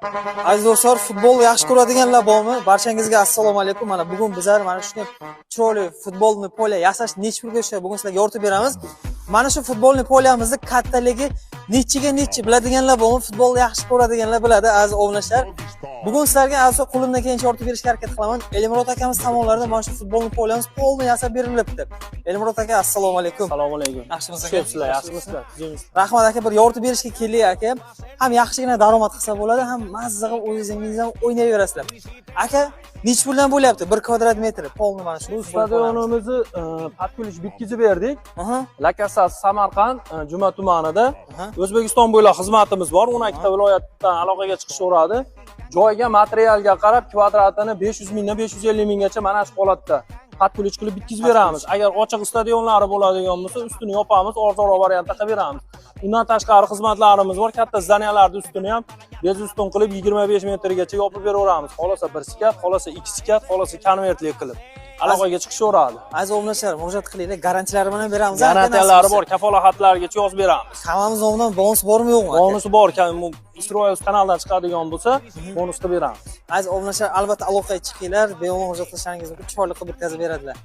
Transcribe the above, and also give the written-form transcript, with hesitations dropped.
Aziz do'stlar, futbol yaxshi ko'radiganlar bormi? Barchangizga assalomu alaykum. Mana bugun bizlar mana shunday chiroyli футбольный поле yasash necha pulga tushadi? Bugun sizlarga yoritib beramiz. Mana shu футбольный поля mizni kattaligi nechiga nechi biladiganlar bormi? Futbolni yaxshi ko'radiganlar biladi, aziz obunachilar. Bugun sizlarga aziz qo'limdan kelgancha yoritib berishga harakat qilaman. Elmurod akamiz tomonlaridan mana shu футбольный поля miz полный yasab berilibdi. Elmurod aka, assalomu alaykum. Assalomu alaykum. Yaxshimisiz aka? Tushyapsizlar, yaxshimisizlar? Tuzukmisizlar? Rahmat aka, bir yoritib berishga keldik aka. Ham yaxshigina daromad qilsa bo'ladi, ham mazza qilib o'zingiz ham o'ynayverasizlar. Aka, necha puldan bo'lyapti 1 kvadrat metri полный mana shu Bu futbol поле miz? stadionimizni под ключ bitkazib berdik. Lakasas Samarqand, Juma tumanida. O'zbekiston bo'ylab xizmatimiz bor. 12 ta viloyatdan aloqaga chiqishaveradi. Joyga, materialga qarab kvadratini 500 mingdan 550 minggacha mana shu holatda под ключ qilib bitkazib beramiz. Agar ochiq stadionlari bo'ladigan bo'lsa, ustini yopamiz, arzonroq variantda qilib beramiz. Undan tashqari xizmatlarimiz bor. Katta здания larni ustini ham без ustun qilib 25 metrgacha yopib beraveramiz. Xohlasa bir склад, xohlasa ikki склад, xohlasa konvertli qilib. Aloqaga chiqishaveradi. Aziz obunachilar, murojaat qilinglar, garantiyalari bilan beramiz. Garantiyalari bor, kafolat xatlarigacha yozib beramiz. Hammamiz nomidan bonus bormi, yo'qmi, aka? Bonusi bor, bu Isroil kanaldan chiqadigan bo'lsa, bonus qilib beramiz. Aziz obunachilar, albatta aloqaga chiqinglar, bemalol murojaat qilishlaringiz mumkin, chiroyli qilib bitkazib beradilar.